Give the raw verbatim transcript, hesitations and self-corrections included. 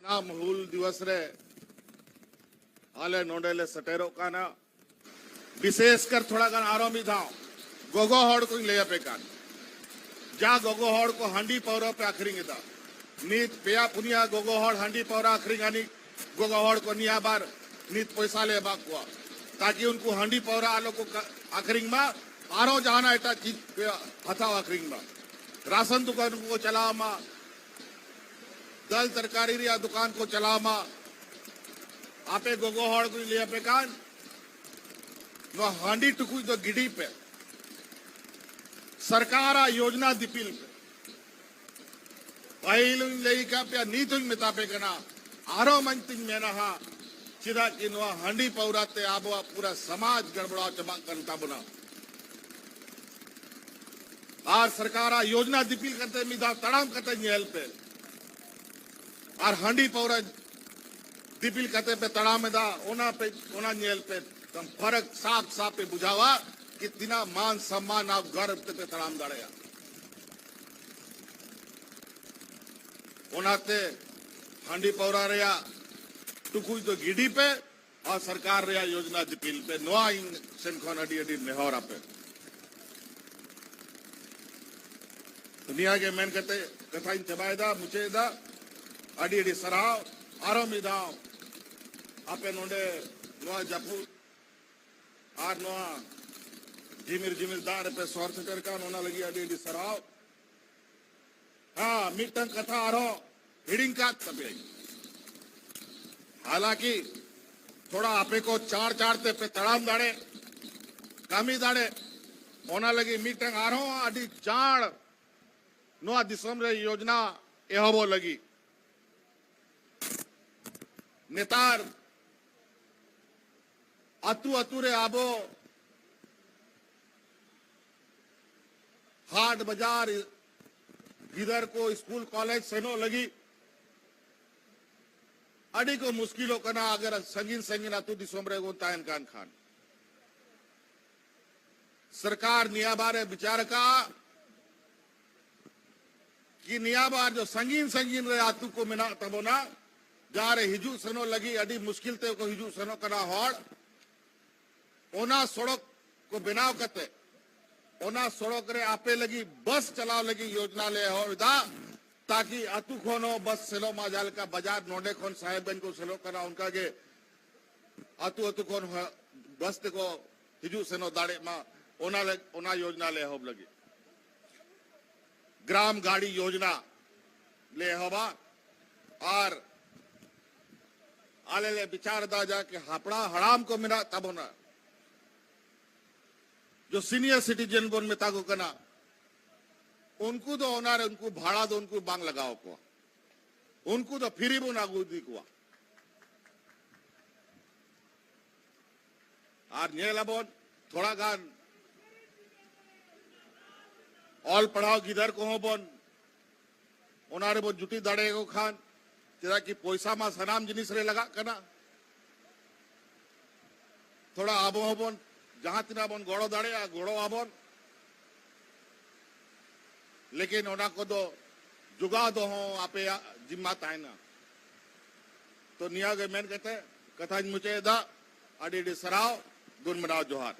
ᱥᱟᱱᱟᱢ ᱦᱩᱞ ᱫᱤᱵᱚᱥ ᱨᱮ ᱟᱞᱮ ᱱᱚᱰᱮ ᱞᱮ ᱥᱮᱴᱮᱨᱚᱜ ᱠᱟᱱᱟ᱾ ᱵᱤᱥᱮᱥ ᱠᱟᱨ ᱛᱷᱚᱲᱟ ᱜᱟᱱ ᱟᱨᱚ ᱢᱤᱫ ᱫᱷᱟᱣ ᱜᱚᱜᱚ ᱦᱚᱲ ᱠᱚᱧ ᱞᱟᱹᱭ ᱟᱯᱮ ᱠᱟᱱ, ᱡᱟ ᱜᱚᱜᱚ ᱦᱚᱲ ᱠᱚ ᱦᱟᱺᱰᱤ ᱯᱟᱹᱣᱨᱟᱹ ᱯᱮ ᱟᱹᱠᱷᱨᱤᱧ ᱮᱫᱟ, ᱱᱤᱛ ᱯᱮᱭᱟ ᱯᱩᱱᱭᱟ ᱜᱚᱜᱚ ᱦᱚᱲ ᱦᱟᱺᱰᱤ ᱯᱟᱹᱣᱨᱟᱹ ᱟᱹᱠᱷᱨᱤᱧ ᱟᱹᱱᱤᱡ ᱜᱚᱜᱚ ᱦᱚᱲ ᱠᱚ ᱱᱤᱭᱟᱹ ᱵᱟᱨ ᱱᱤᱛ ᱯᱚᱭᱥᱟ ᱞᱮ ᱮᱢᱟ ᱠᱚᱣᱟ, ᱛᱟᱠᱤ ᱩᱱᱠᱩ ᱦᱟᱺᱰᱤ ᱯᱟᱹᱣᱨᱟᱹ ᱟᱞᱚ ᱠᱚ ᱠᱟ-, ᱟᱹᱠᱷᱨᱤᱧ ᱢᱟ, ᱟᱨᱚ ᱡᱟᱦᱟᱱᱟᱜ ᱮᱴᱟᱜ ᱪᱤᱡᱽ ᱯᱮ ᱦᱟᱛᱟᱣ ᱟᱹᱠᱷᱨᱤᱧ ᱢᱟ, ᱨᱟᱥᱚᱱ ᱫᱚᱠᱟᱱ ᱠᱚ ᱪᱟᱞᱟᱣ ᱢᱟ, ᱫᱟᱹᱞ ᱛᱚᱨᱠᱟᱨᱤ ᱨᱮᱭᱟᱜ ᱫᱚᱠᱟᱱ ᱠᱚ ᱪᱟᱞᱟᱣ ᱢᱟ᱾ ᱟᱯᱮ ᱜᱚᱜᱚ ᱦᱚᱲ ᱠᱚᱧ ᱞᱟᱹᱭ ᱟᱯᱮ ᱠᱟᱱ, ᱱᱚᱣᱟ ᱦᱟᱺᱰᱤ ᱴᱩᱠᱩᱡ ᱫᱚ ᱜᱤᱰᱤ ᱯᱮ᱾ ᱥᱚᱨᱠᱟᱨᱟᱜ ᱭᱳᱡᱽᱱᱟ ᱫᱤᱯᱤᱞ ᱯᱮ᱾ ᱯᱟᱹᱦᱤᱞ ᱦᱚᱧ ᱞᱟᱹᱭ ᱟᱠᱟᱫ ᱯᱮᱭᱟ, ᱱᱤᱛ ᱦᱚᱧ ᱢᱮᱛᱟ ᱯᱮ ᱠᱟᱱᱟ, ᱟᱨᱚ ᱢᱟᱧ ᱛᱤᱧ ᱢᱮᱱᱟ ᱦᱟᱸᱜ, ᱪᱮᱫᱟᱜ ᱠᱤ ᱱᱚᱣᱟ ᱦᱟᱺᱰᱤ ᱯᱟᱹᱣᱨᱟ ᱛᱮ ᱟᱵᱚᱣᱟᱜ ᱯᱩᱨᱟᱹ ᱥᱚᱢᱟᱡᱽ ᱜᱟᱲᱵᱟᱲᱟᱣ ᱪᱟᱵᱟᱜ ᱠᱟᱱ ᱛᱟᱵᱚᱱᱟ᱾ ᱟᱨ ᱥᱚᱨᱠᱟᱨᱟᱜ ᱭᱳᱡᱽᱱᱟ ᱫᱤᱯᱤᱞ ᱠᱟᱛᱮ ᱢᱤᱫ ᱫᱷᱟᱣ ᱛᱟᱲᱟᱢ ᱠᱟᱛᱮ ᱧᱮᱞ ᱯᱮ, ᱟᱨ ᱦᱟᱺᱰᱤ ᱯᱟᱹᱣᱨᱟ ᱫᱤᱯᱤᱞ ᱠᱟᱛᱮ ᱯᱮ ᱛᱟᱲᱟᱢ ᱮᱫᱟ, ᱚᱱᱟ ᱯᱮ, ᱚᱱᱟ ᱧᱮᱞ ᱯᱮ, ᱛᱟᱢ ᱯᱷᱟᱨᱟᱠ ᱥᱟᱯ ᱥᱟᱯ ᱯᱮ ᱵᱩᱡᱷᱟᱹᱣᱟ ᱠᱤ ᱛᱤᱱᱟᱹᱜ ᱢᱟᱱ ᱥᱚᱢᱢᱟᱱ ᱟᱨ ᱜᱚᱨᱵ ᱛᱮᱯᱮ ᱛᱟᱲᱟᱢ ᱫᱟᱲᱮᱭᱟᱜᱼᱟ᱾ ᱚᱱᱟᱛᱮ ᱦᱟᱺᱰᱤ ᱯᱟᱹᱣᱨᱟ ᱨᱮᱭᱟᱜ ᱴᱩᱠᱩᱡ ᱫᱚ ᱜᱤᱰᱤ ᱯᱮ ᱟᱨ ᱥᱚᱨᱠᱟᱨ ᱨᱮᱭᱟᱜ ᱭᱳᱡᱽᱱᱟ ᱫᱤᱯᱤᱞ ᱯᱮ, ᱱᱚᱣᱟ ᱤᱧ ᱥᱮᱱ ᱠᱷᱚᱱ ᱟᱹᱰᱤ ᱟᱹᱰᱤ ᱱᱮᱦᱚᱨ ᱟᱯᱮ᱾ ᱱᱤᱭᱟᱹ ᱜᱮ ᱢᱮᱱ ᱠᱟᱛᱮ ᱠᱟᱛᱷᱟᱧ ᱪᱟᱵᱟᱭᱮᱫᱟ, ᱢᱩᱪᱟᱹᱫ ᱮᱫᱟ᱾ ᱟᱹᱰᱤ ᱟᱹᱰᱤ ᱥᱟᱨᱦᱟᱣ᱾ ᱟᱨᱚ ᱢᱤᱫ ᱫᱷᱟᱣ ᱟᱯᱮ ᱱᱚᱰᱮ ᱱᱚᱣᱟ ᱡᱟᱹᱯᱩᱫ ᱟᱨ ᱱᱚᱣᱟ ᱡᱤᱢᱤᱨ ᱡᱤᱢᱤᱨ ᱫᱟᱜ ᱨᱮᱯᱮ ᱥᱚᱦᱚᱨ ᱥᱮᱴᱮᱨ ᱠᱟᱱ, ᱚᱱᱟ ᱞᱟᱹᱜᱤᱫ ᱟᱹᱰᱤ ᱟᱹᱰᱤ ᱥᱟᱨᱦᱟᱣ᱾ ᱦᱮᱸ, ᱢᱤᱫᱴᱟᱝ ᱠᱟᱛᱷᱟ ᱟᱨᱦᱚᱸ ᱦᱤᱲᱤᱧ ᱠᱟᱫ ᱛᱟᱯᱮᱭᱟᱹᱧ᱾ ᱦᱟᱞᱟᱠᱤ ᱛᱷᱚᱲᱟ ᱟᱯᱮ ᱠᱚ ᱪᱟᱲ ᱪᱟᱲ ᱛᱮᱯᱮ ᱛᱟᱲᱟᱢ ᱫᱟᱲᱮ, ᱠᱟᱹᱢᱤ ᱫᱟᱲᱮ, ᱚᱱᱟ ᱞᱟᱹᱜᱤᱫ ᱢᱤᱫᱴᱟᱝ ᱟᱨᱦᱚᱸ ᱟᱹᱰᱤ ᱪᱟᱲ ᱱᱚᱣᱟ ᱫᱤᱥᱚᱢ ᱨᱮ ᱭᱳᱡᱽᱱᱟ ᱮᱦᱚᱵᱚᱜ ᱞᱟᱹᱜᱤᱫ᱾ ᱱᱮᱛᱟᱨ ᱟᱹᱛᱩ ᱟᱹᱛᱩ ᱨᱮ ᱟᱵᱚ ᱦᱟᱴ ᱵᱟᱡᱟᱨ, ᱜᱤᱫᱟᱹᱨ ᱠᱚ ᱥᱠᱩᱞ ᱠᱚᱞᱮᱡᱽ ᱥᱮᱱᱚᱜ ᱞᱟᱹᱜᱤᱫ ᱟᱹᱰᱤ ᱠᱚ ᱢᱩᱥᱠᱤᱞᱚᱜ ᱠᱟᱱᱟ, ᱟᱜᱟᱨ ᱥᱟᱺᱜᱤᱧ ᱥᱟᱺᱜᱤᱧ ᱟᱹᱛᱩ ᱫᱤᱥᱚᱢ ᱨᱮ ᱵᱚᱱ ᱛᱟᱦᱮᱱ ᱠᱟᱱ ᱠᱷᱟᱱ᱾ ᱥᱚᱨᱠᱟᱨ ᱱᱤᱭᱟᱹ ᱵᱟᱨ ᱮ ᱵᱤᱪᱟᱨ ᱟᱠᱟᱫᱼᱟ ᱠᱤ ᱱᱤᱭᱟᱹ ᱵᱟᱨ ᱡᱚ ᱥᱟᱺᱜᱤᱧ ᱥᱟᱺᱜᱤᱧ ᱨᱮ ᱟᱹᱛᱩ ᱠᱚ ᱢᱮᱱᱟᱜ ᱛᱟᱵᱚᱱᱟ, ᱡᱟᱦᱟᱸ ᱨᱮ ᱦᱤᱡᱩᱜ ᱥᱮᱱᱚᱜ ᱞᱟᱹᱜᱤᱫ ᱟᱹᱰᱤ ᱢᱩᱥᱠᱤᱞ ᱛᱮ ᱠᱚ ᱦᱤᱡᱩᱜ ᱥᱮᱱᱚᱜ ᱠᱟᱱᱟ ᱦᱚᱲ, ᱚᱱᱟ ᱥᱚᱲᱚᱠ ᱠᱚ ᱵᱮᱱᱟᱣ ᱠᱟᱛᱮ, ᱚᱱᱟ ᱥᱚᱲᱚᱠ ᱨᱮ ᱟᱯᱮ ᱞᱟᱹᱜᱤᱫ ᱵᱟᱥ ᱪᱟᱞᱟᱣ ᱞᱟᱹᱜᱤᱫ ᱭᱳᱡᱽᱱᱟ ᱞᱮ ᱮᱦᱚᱵ ᱮᱫᱟ, ᱛᱟᱠᱤ ᱟᱹᱛᱩ ᱠᱷᱚᱱ ᱦᱚᱸ ᱵᱟᱥ ᱥᱮᱱᱚᱜ ᱢᱟ᱾ ᱡᱟᱦᱟᱸ ᱞᱮᱠᱟ ᱵᱟᱡᱟᱨ ᱱᱚᱰᱮ ᱠᱷᱚᱱ ᱥᱟᱦᱮᱵᱽᱜᱚᱸᱡᱽ ᱠᱚ ᱥᱮᱱᱚᱜ ᱠᱟᱱᱟ, ᱚᱱᱠᱟ ᱜᱮ ᱟᱹᱛᱩ ᱟᱹᱛᱩ ᱠᱷᱚᱱ ᱦᱚᱸ ᱵᱟᱥ ᱛᱮᱠᱚ ᱦᱤᱡᱩᱜ ᱥᱮᱱᱚᱜ ᱫᱟᱲᱮᱜ ᱢᱟ, ᱚᱱᱟ ᱞᱟᱹᱜ-, ᱚᱱᱟ ᱭᱳᱡᱽᱱᱟ ᱞᱮ ᱮᱦᱚᱵ ᱞᱟᱹᱜᱤᱫ᱾ ᱜᱨᱟᱢ ᱜᱟᱲᱤ ᱭᱳᱡᱽᱱᱟ ᱞᱮ ᱮᱦᱚᱵᱟ᱾ ᱟᱨ ᱟᱞᱮ ᱞᱮ ᱵᱤᱪᱟᱨ ᱮᱫᱟ, ᱡᱟᱦᱟᱸ ᱠᱤ ᱦᱟᱯᱲᱟ ᱦᱟᱲᱟᱢ ᱠᱚ ᱢᱮᱱᱟᱜ ᱛᱟᱵᱚᱱᱟ, ᱡᱚ ᱥᱤᱱᱤᱭᱟᱨ ᱥᱤᱴᱤᱡᱮᱱ ᱵᱚᱱ ᱢᱮᱛᱟ ᱠᱚ ᱠᱟᱱᱟ, ᱩᱱᱠᱩ ᱫᱚ ᱚᱱᱟᱨᱮ ᱩᱱᱠᱩ ᱵᱷᱟᱲᱟ ᱫᱚ ᱩᱱᱠᱩ ᱵᱟᱝ ᱞᱟᱜᱟᱣ ᱠᱚᱣᱟ, ᱩᱱᱠᱩ ᱫᱚ ᱯᱷᱤᱨᱤ ᱵᱚᱱ ᱟᱹᱜᱩ ᱤᱫᱤ ᱠᱚᱣᱟ᱾ ᱟᱨ ᱧᱮᱞ ᱟᱵᱚᱱ ᱛᱷᱚᱲᱟ ᱜᱟᱱ ᱚᱞ ᱯᱟᱲᱦᱟᱣ ᱜᱤᱫᱟᱹᱨ ᱠᱚᱦᱚᱸ ᱵᱚᱱ ᱚᱱᱟ ᱨᱮᱵᱚᱱ ᱡᱩᱴᱤ ᱫᱟᱲᱮᱭᱟᱠᱚ ᱠᱷᱟᱱ, ᱪᱮᱫᱟᱜ ᱠᱤ ᱯᱚᱭᱥᱟ ᱢᱟ ᱥᱟᱱᱟᱢ ᱡᱤᱱᱤᱥ ᱨᱮ ᱞᱟᱜᱟᱜ ᱠᱟᱱᱟ᱾ ᱛᱷᱚᱲᱟ ᱟᱵᱚ ᱦᱚᱸᱵᱚᱱ ᱡᱟᱦᱟᱸ ᱛᱤᱱᱟᱹᱜ ᱵᱚᱱ ᱜᱚᱲᱚ ᱫᱟᱲᱮᱭᱟᱜᱼᱟ, ᱜᱚᱲᱚ ᱟᱵᱚᱱ, ᱞᱮᱠᱤᱱ ᱚᱱᱟ ᱠᱚᱫᱚ ᱡᱚᱜᱟᱣ ᱫᱚᱦᱚ ᱟᱯᱮᱭᱟᱜ ᱡᱤᱢᱢᱟ ᱛᱟᱦᱮᱱᱟ᱾ ᱛᱚ ᱱᱤᱭᱟᱹ ᱜᱮ ᱢᱮᱱ ᱠᱟᱛᱮ ᱠᱟᱛᱷᱟᱧ ᱢᱩᱪᱟᱹᱫ ᱮᱫᱟ᱾ ᱟᱹᱰᱤ ᱟᱹᱰᱤ ᱥᱟᱨᱦᱟᱣ, ᱜᱩᱱ ᱢᱟᱱᱟᱣ ᱡᱚᱦᱟᱨ᱾